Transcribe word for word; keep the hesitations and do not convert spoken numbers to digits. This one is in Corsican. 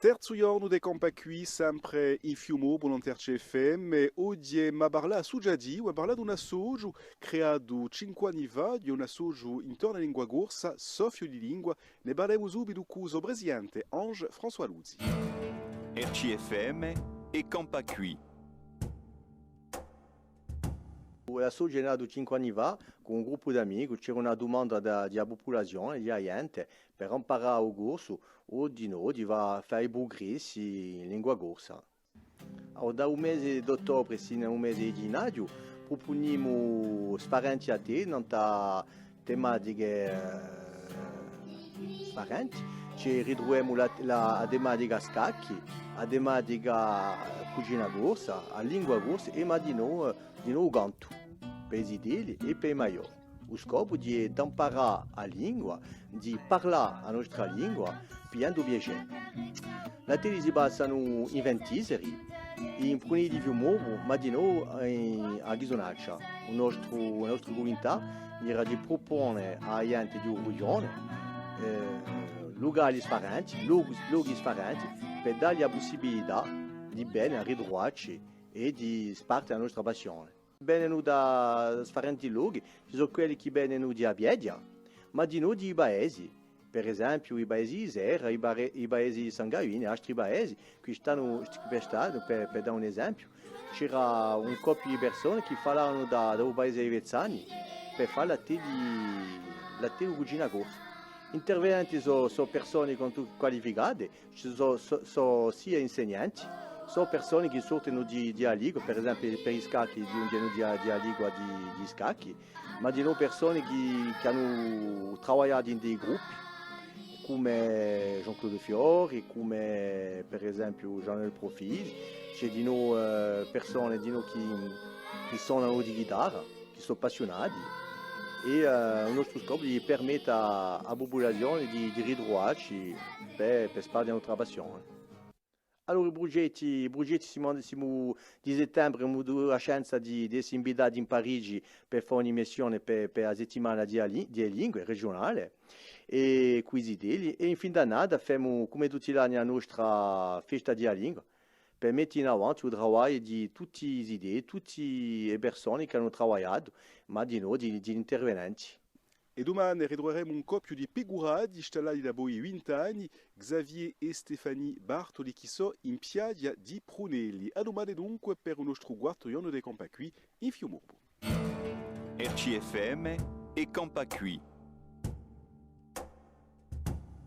Terzu ghjornu di Campà quì, sempre in Fiumorbu, nant'à R C F M, è oghje emu à parlà associativu, emu à parlà d'un associu creatu cinque anni fà, d'un associu intornu à a lingua corsa, Soffiu di Lingua, ne parlemu subitu cù u so presidente, Ange François Luzi. R C F M è Campà quì. L'associu hè natu cinque anni fà, cù un gruppu d'amichi, c'era una dumanda da, di a pupulazione, di a ghjente, per amparà u corsu, o dinò, di fà, fà i prugressi in lingua corsa. Allora, da u mese d'ottobre sinu à u mese di ghjennaghju, prupunimu sfarenti attelli nant'à tematiche, eh, sfarenti. Ci ritruvemu la, la, a tematica scacchi, a tematica cucina corsa, a lingua corsa è ma dinò, eh, dinò u cantu, per i zitelli è per i maiori. U scopu hè d'amparà a lingua, di parlà a nostra lingua, pigliendu piacè. L'attelli si passanu in Ventiseri, in Prunelli di Fiumorbu, ma dinò in, à Ghisunaccia. U nostru, a nostra vuluntà era di prupone à a ghjente di u rughjone, eh, lucali sfarenti, lochi, lochi sfarenti, per dalli a pussibilità di vene à ritruvacci è di sparte a nostra passione. Venenu da sfarenti lochi, ci sò quelli chì venenu di a piaghja, ma dinò di i paesi, per esempiu i paesi di Serra, i pare-, i paesi di San Gavinu, è altri paesi, quist'annu, per stà, per, per dà un esempiu, c'era un coppiu di persone chì falavanu da, da u paese di Vezzani per fà l'attelli, l'attelli cucina corsa. Intervenenti sò, sò persone quantu qualificate, ci sò, sò, sò sia insegnanti, sò persone chì sortenu di, di a lingua, per esempiu per i scacchi, ghjunghjenu di a, di a lingua di, di scacchi, ma dinò persone chì, chì anu travagliatu in dei gruppi, cum'è Jean-Claude Fiori, cum'è per esempiu Jean-Noël Profisi, ci hè dinò, eh, persone dinò chì, chì sonanu di ghitarra, chì sò appassiunati, è, eh, u nostru scopu hè di permette à, à a pupulazione di, di ritruvacci per, per sparghje a nostra passione. Allora, i prugetti, i prugetti simu, simu di settembre, emu avutu a chance di, d'esse invitati in Parigi per fà un'immersione per, per a settimana di a li-, di e lingue regiunale, è cù i zitelli, è in fin d'annata femu, cum'è tutti l'anni, a nostra festa di a lingua, per mette in avanti u travagliu di tutti i zitelli, tutte e persone chì anu travagliatu, ma dinò di, di l'intervenenti. È dumane ritruveremu un coppiu di picurati stallati dapoi vint'anni, Xavier è Stéphanie Bartoli, chì sò in piaghja di Prunelli. À dumane dunque per u nostru quartu ghjornu di Campà quì in Fiumorbu. R C F M è Campà quì.